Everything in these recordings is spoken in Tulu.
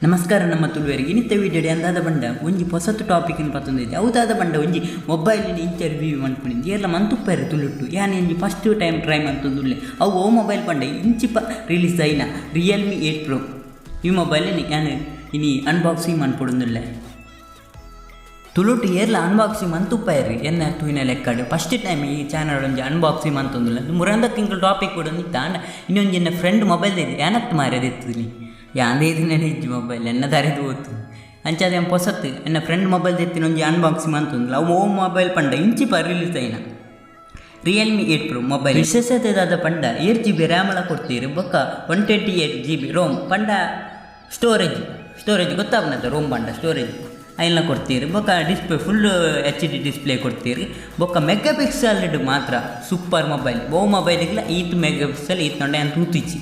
ನಮಸ್ಕಾರ ನಮ್ಮ ತುಳುವರಿಗೆ ಇನ್ನಿತ್ತ ವೀಡಿಯೋ ಅಂದಾದ ಬಂಡ ಒಂಜಿ ಹೊಸತು ಟಾಪಿಕ್ ಪತ್ತೊಂದಿದೆ ಅವುದಾದ ಬಂಡ ಒಂಜಿ ಮೊಬೈಲಿನ ಇಂಟರ್ವ್ಯೂ ಮನ್ಪುನಿಂದು ಏರ್ಲ ಮಂತುಪ್ಪೆರ್ ತುಳುಟು ಯಾನ್ ಒಂಜಿ ಫಸ್ಟ್ ಟೈಮ್ ಟ್ರೈ ಮಂತೊಂದುಲ್ಲೆ ಅವು ಓ ಮೊಬೈಲ್ ಪಂಡ ಇಂಚಿಪ ರಿಲೀಸ್ ಆಯಿನ Realme 8 Pro ಈ ಮೊಬೈಲಿನ ಯಾನ್ ಇನಿ ಅನ್ಬಾಕ್ಸಿಂಗ್ ಮನ್ಪೊಡೊಂದುಲ್ಲೆ ತುಳುಟು ಏರ್ಲ ಅನ್ಬಾಕ್ಸಿಂಗ್ ಮಂತುಪ್ಪೆರ್ ಎನ್ನ ತೂಯಿನ ಲೆಕ್ಕಡ್ ಫಸ್ಟ್ ಟೈಮ್ ಈ ಚಾನಲ್ ಒಂಜಿ ಅನ್ಬಾಕ್ಸಿಂಗ್ ಮಂತೊಂದುಲ್ಲೆ ಮುರಂದ ತಿಂಗಳು ಟಾಪಿಕ್ ಕೊಡೊಂದಿತ್ತ ಆಂಡ ಇನ್ನೊಂಜಿ ಎನ್ನ ಫ್ರೆಂಡ್ ಮೊಬೈಲ್ ಇದೆ ಯಾನತ್ ಮಾರ್ಯದಿತ್ತು ಯಾಂದೇ ಇಜ್ಜಿ ಮೊಬೈಲ್ ಎನ್ನ ದಾರಿದು ಹೋತು ಅಂಚಾದ ಏನು ಪೊಸತ್ತು ಎನ್ನ ಫ್ರೆಂಡ್ ಮೊಬೈಲ್ ದೆತ್ತಿನ ಒಂಜಿ ಅನ್ಬಾಕ್ಸಿಂಗ್ ಮಂತೊಂದುಲ್ಲ ಅವು ಓ ಮೊಬೈಲ್ ಪಂಡ ಇಂಚಿಪ ರಿಲೀಸ್ ಆಯಿನ Realme 8 Pro mobile ವಿಶೇಷತೆ ದಾದ ಪಂಡ 8 GB ರ್ಯಾಮಲ ಕೊಡ್ತೀರಿ ಬೊಕ್ಕ 128 GB Rome ಪಂಡ ಸ್ಟೋರೇಜ್ ಸ್ಟೋರೇಜ್ ಗೊತ್ತಾಪನದ ರೋಮ್ ಪಂಡ ಸ್ಟೋರೇಜ್ ಐನ ಕೊಡ್ತೀರಿ ಬೊಕ್ಕ ಡಿಸ್ಪ್ಲೇ ಫುಲ್ HD display ಕೊಡ್ತೀರಿ ಬೊಕ್ಕ ಮೆಗಾ ಪಿಕ್ಸೆಲ್ ಮಾತ್ರ ಸೂಪರ್ ಮೊಬೈಲ್ ಓ ಮೊಬೈಲಿಗೆ ಈತ್ ಮೆಗಾ ಪಿಕ್ಸೆಲ್ ಈತ್ ನೋಡ ಅಂತ ತೂತಿಚ್ಚಿ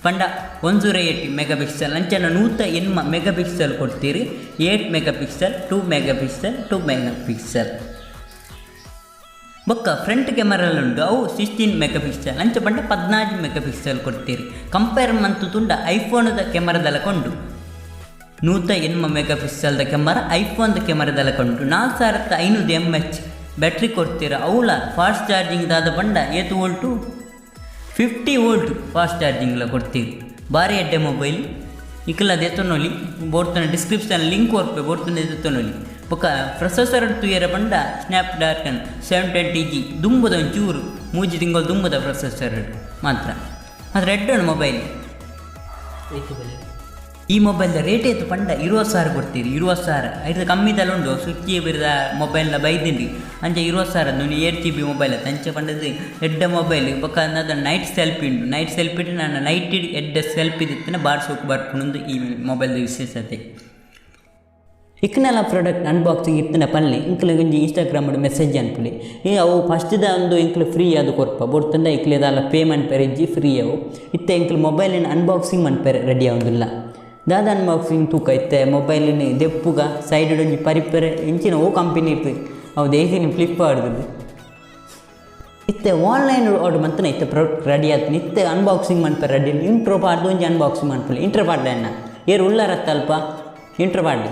ಪಂಡ 108 ಮೆಗಾ ಪಿಕ್ಸೆಲ್ ಅಂಚನ 108 ಮೆಗಾ ಪಿಕ್ಸೆಲ್ ಕೊಡ್ತೀರಿ 8 mega pixel 2 mega pixel 2 mega pixel ಬೊಕ್ಕ ಫ್ರಂಟ್ ಕ್ಯಾಮರಾ ಉಂಟು ಅವು 16 ಮೆಗಾ ಪಿಕ್ಸೆಲ್ ಅಂಚ ಪಂಡ 14 ಮೆಗಾ ಪಿಕ್ಸೆಲ್ ಕೊಡ್ತೀರಿ ಕಂಪೇರ್ ಮಂತು ತುಂಡ ಐಫೋನದ ಕ್ಯಾಮರಾದಲ್ಲ ಕೊಂಡು 108 ಮೆಗಾ ಪಿಕ್ಸೆಲ್ದ ಕ್ಯಾಮರಾ ಐಫೋನ್ದ ಕ್ಯಾಮರಾದಲ್ಲ ಕೊಂಡು 4500 mAh battery ಕೊಡ್ತೀರ ಅವಳ ಫಾಸ್ಟ್ ಚಾರ್ಜಿಂಗ್ ದಾದ ಪಂಡ ಏತು ವೋಲ್ಟು 50 ವೋಲ್ಟ್ ಫಾಸ್ಟ್ ಚಾರ್ಜಿಂಗ್ಲ ಕೊಡ್ತೀರಿ ಭಾರಿ ಎಡ್ಡೆ ಮೊಬೈಲ್ ಇಕ್ಕಲ ದೆತ್ತೊನೊಲಿ ಬೋರ್ತನ ಡಿಸ್ಕ್ರಿಪ್ಷನ್ ಲಿಂಕ್ ಕೊರ್ಪೆ ಬೋರ್ತನ ದೆತ್ತೊನೊಲಿ ಬೊಕ್ಕ ಪ್ರೊಸೆಸರ್ ತುಯರ ಪಂಡ ಸ್ನ್ಯಾಪ್ ಡ್ರ್ಯಾಗನ್ 720G ದುಂಬುದ ಒಂಚೂರು ಮೂಜಿ ತಿಂಗಳು ದುಂಬುದ ಪ್ರೊಸೆಸರ್ ಮಾತ್ರ ಮಾತ್ರ ಎಡ್ಡೆ ಮೊಬೈಲ್ ಈ ಮೊಬೈಲ್ದ ರೇಟ್ ಏತು ಪಂಡ 20,000 ಕೊಡ್ತೀರಿ 20,000 ಐದು ಕಮ್ಮಿದಲ್ಲ ಉಂಡು ಸುಚ್ಚಿ ಬಿರ್ದ ಮೊಬೈಲ್ನ ಬೈದಿಂಡಿ ಅಂಚ 20,000 ನುನಿ 8 GB mobile ಆತ ಅಂಚ ಪಂಡದು ಎಡ್ಡೆ ಮೊಬೈಲ್ ಬೊಕ್ಕ ಅನ್ನದ ನೈಟ್ ಸೆಲ್ಫಿ ಉಂಡು ನೈಟ್ ಸೆಲ್ಫಿ ನಾನು ನೈಟ್ ಎಡ್ಡೆ ಸೆಲ್ಫಿ ದಿತ್ತಿನ ಬಾರ್ ಸೋಕು ಬರ್ಪುಣಂದು ಈ ಮೊಬೈಲ್ದ ವಿಶೇಷತೆ ಇಕ್ಕನೆಲ್ಲ ಪ್ರಾಡಕ್ಟ್ ಅನ್ಬಾಕ್ಸಿಂಗ್ ಇತ್ತಿನ ಪಲ್ಲೆ ಇಂಕ್ಲೆ ಒಂಜಿ ಇನ್ಸ್ಟಾಗ್ರಾಮ್ ಮೆಸೇಜ್ ಅನ್ಪುಲೆ ಈ ಅವು ಫಸ್ಟ್ದ ಒಂದು ಇಂಕ್ಲೆ ಫ್ರೀ ಅದು ಕೊರ್ಪ ಬೊಡ್ತಂಡ ಇಂಕ್ಲೆ ದಾಲ ಪೇಮೆಂಟ್ ಪೆರೆಜ್ಜಿ ಫ್ರೀ ಅವು ಇತ್ತೆ ಇಂಕ್ಲೆ ಮೊಬೈಲಿನ ಅನ್ಬಾಕ್ಸಿಂಗ್ ಮನ್ಪೆರೆ ರೆಡಿ ಆವೊಂದುಲ್ಲ ದಾದ ಅನ್ಬಾಕ್ಸಿಂಗ್ ತೂಕ ಇತ್ತೆ ಮೊಬೈಲಿನ ದೆಪ್ಪುಗ ಸೈಡ್ ಒಂಜಿ ಪರಿಪೆರೆ ಇಂಚಿನ ಓ ಕಂಪನಿ ಇತ್ತು ಅವು ದೇಶಿನ ಫ್ಲಿಪ್ಕಾರ್ಟ್ ಇತ್ತೆ ಆನ್ಲೈನ್ ಆರ್ಡರ್ ಮಂತನ ಇತ್ತೆ ಪ್ರಾಡಕ್ಟ್ ರೆಡಿ ಆಯ್ತು ಇತ್ತೆ ಅನ್ಬಾಕ್ಸಿಂಗ್ ಮನ್ಪೆರೆ ರೆಡಿ ಇಂಟ್ರೋ ಪಾಡ್ದು ಒಂಜಿ ಅನ್ಬಾಕ್ಸಿಂಗ್ ಮನ್ಪುಲೆ ಇಂಟ್ರೋ ಪಾಡ್ಲೆ ಅಣ್ಣ ಏರು ಉಳ್ಳಾರತ್ತ ಅಲ್ಪ ಇಂಟ್ರೋ ಪಾಡ್ಲಿ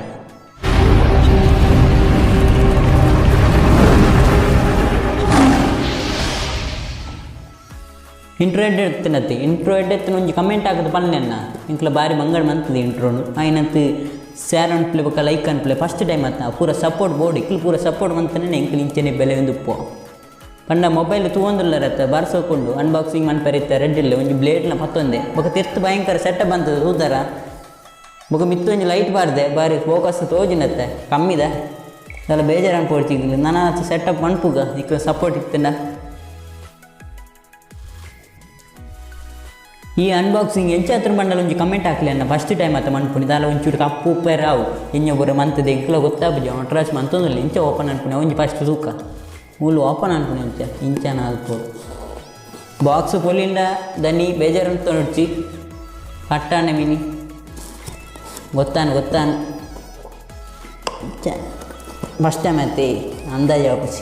ಇಂಟ್ರೋ ಎಡ್ಡೆ ಎತ್ತಿನತ್ತೆ ಇಂಟ್ರೋ ಎಡ್ಡೆ ಎತ್ತಿನ ಒಂಜಿ ಕಮೆಂಟ್ ಹಾಕದ ಪಲ್ಲೆ ಅಣ್ಣ ಇಂಕ್ಲ ಬಾರಿ ಮಂಗಡ ಮಂತದೆ ಇಂಟ್ರೋನು ಆಯ್ನಂತ ಶೇರ್ ಅನ್ಪ್ಲೆ ಬೊಕ್ಕ ಲೈಕ್ ಅನ್ಪ್ಲೆ ಫಸ್ಟ್ ಟೈಮ್ ಆತ ಪೂರ ಸಪೋರ್ಟ್ ಬೋರ್ಡ್ ಇಂಕ್ಲು ಪೂರ ಸಪೋರ್ಟ್ ಮಂತನೇ ಇಂಕ್ಲು ಇಂಚನೆ ಬೆಲೆ ಒಂದು ಉಪ್ಪು ಪಂಡ ಮೊಬೈಲ್ ತೂವೊಂದುಲ್ಲರತ್ತ ಬಾರ್ಸೋಕೊಂಡು ಅನ್ಬಾಕ್ಸಿಂಗ್ ಮನ್ಪೆರಿತ್ತ ರೆಡ್ ಇಲ್ಲ ಒಂಜಿ ಬ್ಲೇಡ್ನ ಪತ್ತೊಂದೆ ಬೊಕ್ಕ ತಿರ್ತು ಭಯಂಕರ ಸೆಟಪ್ ಬಂತದೆ ತೂತಾರ ಬೊಕ್ಕ ಮಿತ್ತು ಒಂಜಿ ಲೈಟ್ ಬಾರ್ದೆ ಬಾರಿ ಫೋಕಸ್ ತೋಜಿನತ್ತೆ ಕಮ್ಮಿದ ಅಲ್ಲ ಬೇಜಾರು ಅನ್ಪೋಡ್ಚಿಂಗಿಲ್ಲ ನಾನು ಸೆಟಪ್ ಮನ್ಪುಗ ಇಕ್ಕ ಸಪೋರ್ಟ್ ಇತ್ತಂಡ ಈ ಅನ್ಬಾಕ್ಸಿಂಗ್ ಎಂಚಾತ್ರ ಮಂಡಲ ಒಂಜಿ ಕಮೆಂಟ್ ಹಾಕಲಿ ಅನ್ನ ಫಸ್ಟ್ ಟೈಮ್ ಆತ ಮನ್ಪುನಿ ದಾಲ ಒಂಚೂರು ಕಪ್ಪು ಉಪ್ಪೇರ ಅವು ಎಂಜ ಬೊರ ಮಂತದೆ ಇಂಕ್ಲ ಗೊತ್ತಾಪುಜಿ ಅಟ್ರಾಚ್ ಮಂತೊಂದಿಲ್ಲ ಇಂಚ ಓಪನ್ ಅನ್ಪುನಿ ಒಂಜಿ ಫಸ್ಟ್ ತೂಕ ಮೂಲು ಓಪನ್ ಅನ್ಪುನಿ ಇಂಚ ಇಂಚ ನಾಲ್ಕು ಬಾಕ್ಸ್ ಪೊಲಿಂಡ ದನಿ ಬೇಜಾರು ಅಂತ ನೋಡ್ಚಿ ಪಟ್ಟಾನೆ ಮಿನಿ ಗೊತ್ತಾನು ಗೊತ್ತಾನು ಇಂಚ ಫಸ್ಟ್ ಟೈಮ್ ಆಯ್ತು ಅಂದಾಜು ವಾಪಸ್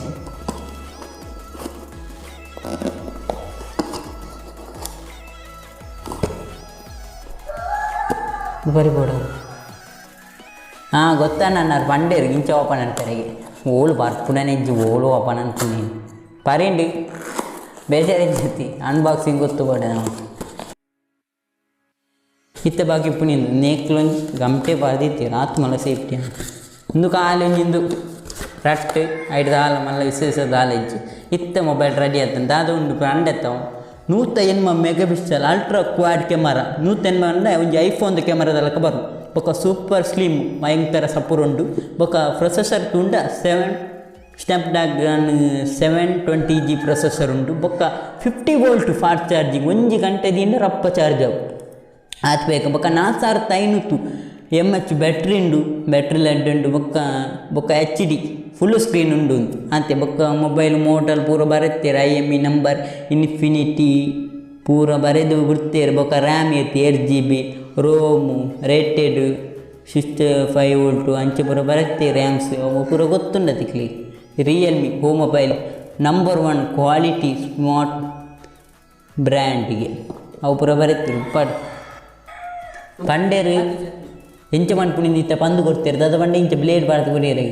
ಬರಿಬೋಡು ಹಾಂ ಗೊತ್ತಾ ನನ್ನ ಬಂಡೇರು ಇಂಚ ಓಪನ್ ಅಂತಾರೆ ಓಳು ಬರ್ಪುಣನೆ ಇಜ್ಜಿ ಓಳು ಓಪನ್ ಅಂತೀನಿ ಪರಿಂಡಿ ಬೇಜಾರಿಜ್ಜತಿ ಅನ್ಬಾಕ್ಸಿಂಗ್ ಗೊತ್ತು ಬೋಡ ನಾವು ಇತ್ತ ಬಾಕಿ ಪುಣಿಂದು ನೇಕ್ಲೊಂಜಿ ಗಂಟೆ ಬಾರ್ದಿತ್ತಿ ರಾತ್ ಮಲ್ಲ ಸೇಫ್ಟಿ ಇಂದು ಕಾಲೊಂಜಿಂದು ರಟ್ಟು ಐದು ದಾಲ ಮಲ್ಲ ವಿಶೇಷ ದಾಲ ಇಜ್ಜಿ ಇತ್ತ ಮೊಬೈಲ್ ರೆಡಿ ಆಯ್ತು ದಾದ ಉಂಡು ಅಂಡೆತ್ತವ 108 mega pixel ultra quad camera 108 ಅಂದ್ರೆ ಒಂಜಿ ಐಫೋನ್ದ ಕ್ಯಾಮರಾದಲಕ ಬರು ಬೊಕ್ಕ ಸೂಪರ್ ಸ್ಲಿಮ್ ಭಯಂಕರ ಸಪೂರ್ ಉಂಡು ಬೊಕ್ಕ ಪ್ರೊಸೆಸರ್ ತುಂಡ ಸ್ನ್ಯಾಪ್ಡ್ರ್ಯಾಗನ್ 720G processor ಉಂಡು ಬೊಕ್ಕ 50 ವೋಲ್ಟ್ ಫಾಸ್ಟ್ ಚಾರ್ಜಿಂಗ್ ಒಂಜಿ ಗಂಟೆದಿಂದ ರಪ್ಪ ಚಾರ್ಜ್ ಅವು ಆತ್ ಬೇಕು ಬೊಕ್ಕ 4500 mAh battery ಉಂಡು ಬ್ಯಾಟ್ರಿ ಲೆಡ್ ಉಂಡು ಬೊಕ್ಕ ಬೊಕ್ಕ HD full screen ಉಂಡು ಅಂತೆ ಬೊಕ್ಕ ಮೊಬೈಲ್ ಮೋಟಲ್ ಪೂರ ಬರೆತ್ತೀರ IME number infinity ಪೂರ ಬರೆದು ಬಿಡ್ತೀರ ಬೊಕ್ಕ ರ್ಯಾಮ್ ಐತಿ 8 GB Rome rated 65 volt ಅಂಚೆ ಪೂರ ಬರೆತ್ತಿ ರ್ಯಾಮ್ಸ್ ಅವು ಪೂರ ಗೊತ್ತುಂಡ ತಿಕ್ಲಿ Realme ಹೋ ಮೊಬೈಲ್ ನಂಬರ್ 1 ಕ್ವಾಲಿಟಿ ಸ್ಮಾರ್ಟ್ ಬ್ರ್ಯಾಂಡಿಗೆ ಅವು ಪೂರ ಬರೆತ್ತೀರಿ ಪಡ್ ಪಂಡೇರು ಎಂಚ ಮನ್ಪುನಿ ಇತ್ತ ಪಂದು ಕೊಡ್ತೇರು ದಾದ ಪಂಡ ಇಂಚ ಬ್ಲೇಡ್ ಪಾಡ್ದು ಕೊರಿಯೆರೆ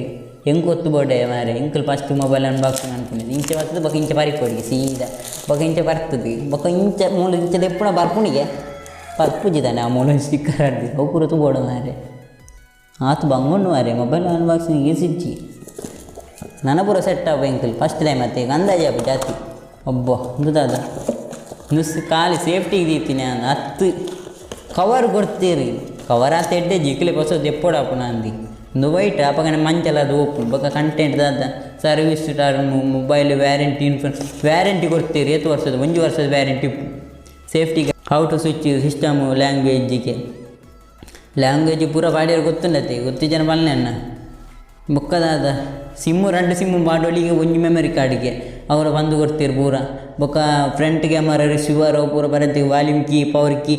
ಎಂಕ್ ಗೊತ್ತು ಬೋಡೆ ಮಾರೆ. ಎಂಕುಲು ಫಸ್ಟ್ ಮೊಬೈಲ್ ಅನ್ಬಾಕ್ಸಿಂಗ್ ಅನ್ಪುನಿ ಇಂಚ ಬರ್ತದೆ ಬೊಕ ಇಂಚ ಪರಿಪೊಡಿ ಸೀದಾ ಬೊಕ ಇಂಚ ಬರ್ತದೆ ಬೊಕ ಇಂಚ ಮೂಲು ಇಂಚ ದೆಪ್ಪುನ ಬರ್ಪುನಿಗೆ ಬರ್ಪುಜಿ ತಾನೆ ಆ ಮೂಲು ಸ್ಟಿಕ್ಕರ್ ಆಡ್ದು ಅವು ಪೂರ ತೂಬೋಡು ಮಾರೆ. ಆತು ಬಂಗುಂಡು ಮಾರೆ ಮೊಬೈಲ್ ಅನ್ಬಾಕ್ಸಿಂಗ್ ಈಸಿಜ್ಜಿ ನನ ಪೂರ ಸೆಟ್ ಆಪ ಎಂಕುಲು ಫಸ್ಟ್ ಟೈಮ್ ಅತ್ತೆ ಅಂದಾಜು ಆಪು ಜಾಸ್ತಿ. ಒಬ್ಬ ಉಂದು ದಾದ ನುಸ್ ಖಾಲಿ ಸೇಫ್ಟಿಗೆ ದೀತೀನಿ ನಾನು ಹತ್ತು ಕವರ್ ಕೊಡ್ತೀರಿ ಕವರ್ ಆತ ಎಡ್ಡೆ ಜಿಕ್ಲೆ ಪೊಸ ದೆಪ್ಪೊಡಾಪುನ ಅಂದು ಇಂದು ವೈಟ್ ಅಪಗನೆ ಮಂಚಲ ಅದು ಓಪುಂಡು ಬೊಕ ಕಂಟೆಂಟ್ ದಾದ service term mobile warranty insurance warranty ಕೊಡ್ತೀರಿ ಏತ್ ವರ್ಷದ ಒಂಜಿ ವರ್ಷದ ವ್ಯಾರಂಟಿ ಉಪ್ಪು ಸೇಫ್ಟಿಗೆ how to switch system ಲ್ಯಾಂಗ್ವೇಜಿಗೆ ಲ್ಯಾಂಗ್ವೇಜ್ ಪೂರ ಪಾಡ್ಯರ ಗೊತ್ತುಂಡತೆ ಗೊತ್ತಿಜ್ಜನ ಪನ್ಲೆ ಅನ್ನ ಬೊಕ್ಕ ದಾದ ಸಿಮ್ಮು ರಡ್ಡ್ ಸಿಮ್ಮು ಪಾಡೊಲಿಗೆ ಒಂಜಿ ಮೆಮೊರಿ ಕಾರ್ಡ್ಗೆ ಅವರ ಬಂದು ಕೊಡ್ತೀರಿ ಪೂರ ಬೊಕ್ಕ ಫ್ರಂಟ್ ಕ್ಯಾಮರಾ ರಿಸೀವರ್ ಅವು ಪೂರ ಬರತ್ತೆ volume key power key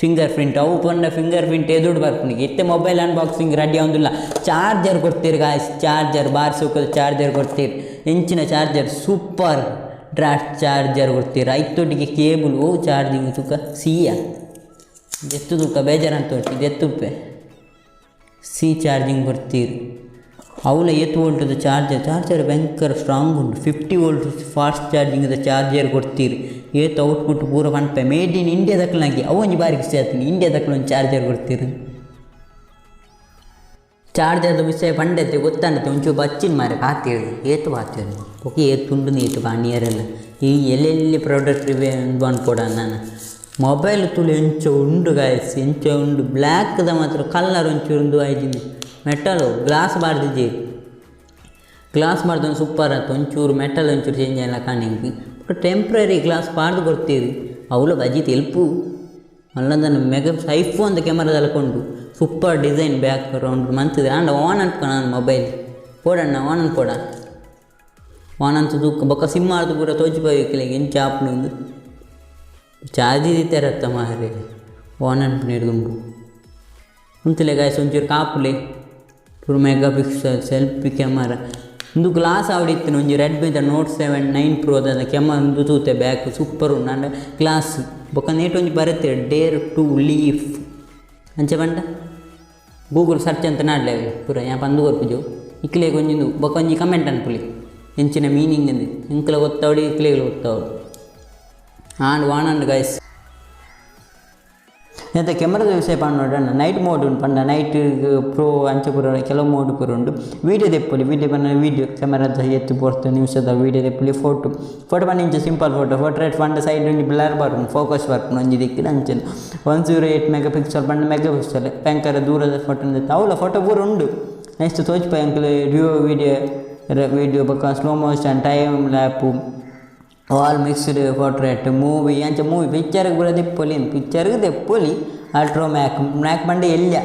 fingerprint ಅವು ಪಂಡ ಫಿಂಗರ್ ಪ್ರಿಂಟ್ ಎದುರು ಬರ್ಪುನಿಗೆ ಇತ್ತೆ ಮೊಬೈಲ್ ಅನ್ಬಾಕ್ಸಿಂಗ್ ರೆಡಿ ಆವೊಂದುಲ್ಲ. ಚಾರ್ಜರ್ ಕೊಡ್ತೀರಿ ಗಾಯ್ಸ್, ಚಾರ್ಜರ್ ಬಾರಿ ಸೋಕುದ ಚಾರ್ಜರ್ ಕೊಡ್ತೀರಿ ಎಂಚಿನ ಚಾರ್ಜರ್ ಸೂಪರ್ ಡ್ರಾಫ್ಟ್ ಚಾರ್ಜರ್ ಕೊಡ್ತೀರಿ ಐತೊಟ್ಟಿಗೆ ಕೇಬಲ್ ಓ ಚಾರ್ಜಿಂಗ್ ತುಕ ಸೀಯ ದೆತ್ತು ತುಕ ಬೇಜಾರಂತ ಉಂಟು ದೆತ್ತುಪ್ಪೆ ಸಿ ಚಾರ್ಜಿಂಗ್ ಕೊಡ್ತೀರಿ ಅವಲ ಏತ್ ವೋಲ್ಟದ ಚಾರ್ಜರ್ ಚಾರ್ಜರ್ ಭಯಂಕರ ಸ್ಟ್ರಾಂಗ್ ಉಂಟು 50 ವೋಲ್ಟ್ ಫಾಸ್ಟ್ ಚಾರ್ಜಿಂಗ್ದ ಚಾರ್ಜರ್ ಕೊಡ್ತೀರಿ ಏತ್ ಔಟ್ಪುಟ್ ಪೂರ ಪನ್ಪೆ ಮೇಡ್ ಇನ್ ಇಂಡಿಯಾ ದಕ್ಲಂಗೆ ಅವು ಒಂಜಿ ಬಾರಿ ಖುಷಿ ಆಯ್ತು ಇಂಡಿಯಾ ದಕ್ಲ ಒಂಜಿ ಚಾರ್ಜರ್ ಕೊಡ್ತೀರಿ. ಚಾರ್ಜರ್ದ ವಿಷಯ ಪಂಡತೆ ಗೊತ್ತಾಂಡತೆ ಒಂಚೂರು ಬಚ್ಚಿನ ಮಾರೆ ಪಾತೇರು ಏತು ಪಾತೇರು ಓಕೆ ಏತು ಉಂಡು ಏತು ಪಾಣಿಯರೆಲ್ಲ ಈ ಎಲ್ಲೆಲ್ಲಿ ಪ್ರಾಡಕ್ಟ್ ರಿವ್ಯೂ ಅನ್ಕೊಡ ನಾನು ಮೊಬೈಲ್ ತುಳು ಎಂಚ ಉಂಡು ಗಾಯ್ಸ್ ಎಂಚ ಉಂಡು ಬ್ಲ್ಯಾಕ್ದ ಮಾತ್ರ ಕಲ್ಲರ್ ಒಂಚೂರು ಉಂದು ಆಯ್ತಿನಿ ಮೆಟಲು ಗ್ಲಾಸ್ ಬಾರ್ದಿಜ್ಜಿ ಗ್ಲಾಸ್ ಬಾರ್ದು ಸೂಪರ್ ಆಯ್ತು ಒಂಚೂರು ಮೆಟಲ್ ಒಂಚೂರು ಚೇಂಜ್ ಆಯ್ಲ ಕಾಣಿಂಗ್ ಟೆಂಪ್ರರಿ ಗ್ಲಾಸ್ ಬಾರ್ದು ಕೊಡ್ತೀರಿ ಅವಳು ಬಜಿ ತೆಲ್ಪು ಅಲ್ಲದನ್ನು ಮೆಗಾ ಐಫೋನ್ದ ಕ್ಯಾಮರಾದಲ್ಲ ಕೊಂಡು ಸೂಪರ್ ಡಿಸೈನ್ ಬ್ಯಾಕ್ ರೌಂಡ್ ಮಂತದೆ ಆಂಡ ಆನ್ ಅನ್ಕೊ ನಾನು ಮೊಬೈಲ್ ಪೋಡಣ್ಣ ಆನ್ ಅನ್ಕೊಡ ಆನ್ ಅಂತ ತೂಕ ಬೊಕ್ಕ ಸಿಮ್ ಆರ್ದು ಪೂರ ತೋಜಿಪೋಯ್ಕಿಲ್ಲ ಎಂಚ ಆಪ್ನು ಚಾರ್ಜ್ ಇತ್ತೆರತ್ತ ಮಾರೆ ಆನ್ ಅನ್ಪುನೇರು ದುಂಬು ಉಂತುಲೆ ಗಾಯ್ಸ್ ಒಂಚೂರು ಕಾಪುಲೆ ಪೂರ ಮೆಗಾ ಪಿಕ್ಸೆಲ್ ಸೆಲ್ಫಿ ಕ್ಯಾಮರಾ ಇಂದು ಗ್ಲಾಸ್ ಆವಡಿತ್ತು ಒಂಜಿ ರೆಡ್ಮಿದ ನೋಟ್ 7 9 ಪ್ರೋ ದ ಕ್ಯಾಮರಾ ಉಂದು ತೂತೆ ಬ್ಯಾಕ್ ಸೂಪರ್ ಉಂಡು ಆಂಡ ಗ್ಲಾಸ್ ಬೊಕ್ಕ ನೇಟ್ ಒಂಜಿ ಬರುತ್ತೆ ಡೇರ್ ಟು ಲೀಫ್ ಅಂಚ ಪಂಡ ಗೂಗಲ್ ಸರ್ಚ್ ಅಂತ ನಾಡ್ಲೆ ಪೂರ ಯಾನ್ ಪಂದು ಕೊರ್ಪುಜು ಇಕ್ಲೆಗ್ ಒಂಜಿ ಬೊಕ್ಕ ಒಂಜಿ ಕಮೆಂಟ್ ಅನ್ಪುಲಿ ಎಂಚಿನ ಮೀನಿಂಗ್ ಅಂದು ಎಂಕ್ಲ ಗೊತ್ತಾವಡಿ ಇಕ್ಲೆಗ್ಲ ಗೊತ್ತಾವಡು ಆಂಡ್ ವಾನ್ ಅಂಡ್ ಗೈಸ್. ಎಂತ ಕ್ಯಾಮರಾದ ವಿಷಯ ಪಂಡ ನೈಟ್ ಮೋಡ್ ಉಂಡು ಪಂಡ ನೈಟ್ ಪ್ರೋ ಅಂಚ ಪೂರ ಕೆಲವು ಮೋಡ್ ಪೂರ ಉಂಡು ವೀಡಿಯೋ ದೆಪ್ಪೊಲಿ ವೀಡಿಯೋ ಪಂಡ ವೀಡಿಯೋ ಕ್ಯಾಮರಾದ ಎತ್ತು ಪೊರ್ತು ನಿಮಿಷದ ವೀಡಿಯೋ ದೆಪ್ಪೊಲಿ ಫೋಟೋ ಫೋಟೋ ಪಂಡ ಇಂಚ ಸಿಂಪಲ್ ಫೋಟೋ ಪೋರ್ಟ್ರೇಟ್ ಪಂಡ ಸೈಡ್ ಒಂಜಿ ಬ್ಲರ್ ಬರ್ಪುಂಡು ಫೋಕಸ್ ಬರ್ಪುಂಡು ಒಂಜಿ ದಿಕ್ಕಿನ ಅಂಚನೆ 108 ಮೆಗಾ ಪಿಕ್ಸೆಲ್ ಪಂಡ ಮೆಗಾ ಪಿಕ್ಸೆಲ್ ಭಯಂಕರ ದೂರದ ಫೋಟೋ ಅವಲ ಫೋಟೋ ಪೂರ ಉಂಡು ನೆಕ್ಸ್ಟ್ ತೋಜಿಪಾಯಿ ಅಂಕಲ್ ಡ್ಯೂ ವೀಡಿಯೋ ವೀಡಿಯೋ ಬೊಕ್ಕ slow motion time lapse all mixed portrait movie ಅಂಚ ಮೂವಿ ಪಿಕ್ಚರ್ಗೆ ಪೂರ ದೆಪ್ಪೊಲಿ ಪಿಕ್ಚರ್ಗೆ ದೆಪ್ಪೊಲಿ ಅಲ್ಟ್ರಾ ಮ್ಯಾಕ್ ಮ್ಯಾಕ್ ಪಂಡ ಎಲ್ಯ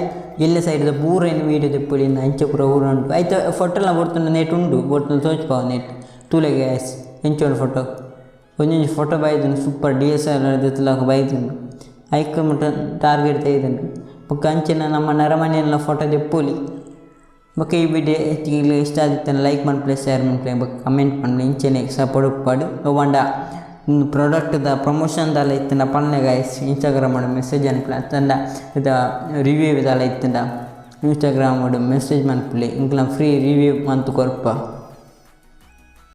ಎಲ್ಯ ಸೈಡ್ದ ಪೂರ ಏನು ವೀಡಿಯೋ ದೆಪ್ಪೊಲಿ ಅಂಚ ಪೂರ ಊರ ಉಂಟು ಐತ ಫೋಟೋಲ ಬರ್ತುಂಡು ನೆಟ್ ಉಂಡು ಬರ್ತುಂಡು ತೋಜಿಪಾವು ನೆಟ್ ತೂಲೆ ಗ್ಯಾಸ್ ಎಂಚ ಉಂಡು ಫೋಟೋ ಒಂಜೊಂಜಿ ಫೋಟೋ ಬೈದುಂಡು ಸೂಪರ್ DSLR ದೆತ್ತುಲಕ ಬೈದುಂಡು ಐಕ್ ಮುಟ ಟಾರ್ಗೆಟ್ ತೈದುಂಡು ಬೊಕ್ಕ ಅಂಚಿನ ನಮ್ಮ ನರಮನೆಲ್ಲ ಫೋಟೋ ದೆಪ್ಪೊಲಿ ಬೊಕ್ಕ ಈ ವಿಡಿಯೋ ಹೆಚ್ಚಿಗೆ ಇಷ್ಟ ಆದಿತ್ತಂಡ ಲೈಕ್ ಮನ್ಪುಲೆ ಶೇರ್ ಮನ್ಪುಲೆ ಬೊಕ್ಕ ಕಮೆಂಟ್ ಮನ್ಪುಲೆ ಇಂಚನೆ ಸಪೋರ್ಟ್ ಉಪ್ಪಡ್ ಒವ್ವಂಡ ಪ್ರಾಡಕ್ಟ್ದ ಪ್ರಮೋಷನ್ ದಾಲ ಇತ್ತಂಡ ಪನ್ಲೆ ಗಾಯ್ಸ್ ಇನ್ಸ್ಟಾಗ್ರಾಮ್ ಮೆಸೇಜ್ ಅನ್ಪುಲೆ ಅತ್ತಂಡ ಇದ ರಿವ್ಯೂ ದಾಲ ಇತ್ತಂಡ ಇನ್ಸ್ಟಾಗ್ರಾಮ್ ಮೆಸೇಜ್ ಮನ್ಪುಲೆ ಇಂಕ್ಲ ಫ್ರೀ ರಿವ್ಯೂ ಮಂತ್ ಕೊರ್ಪ.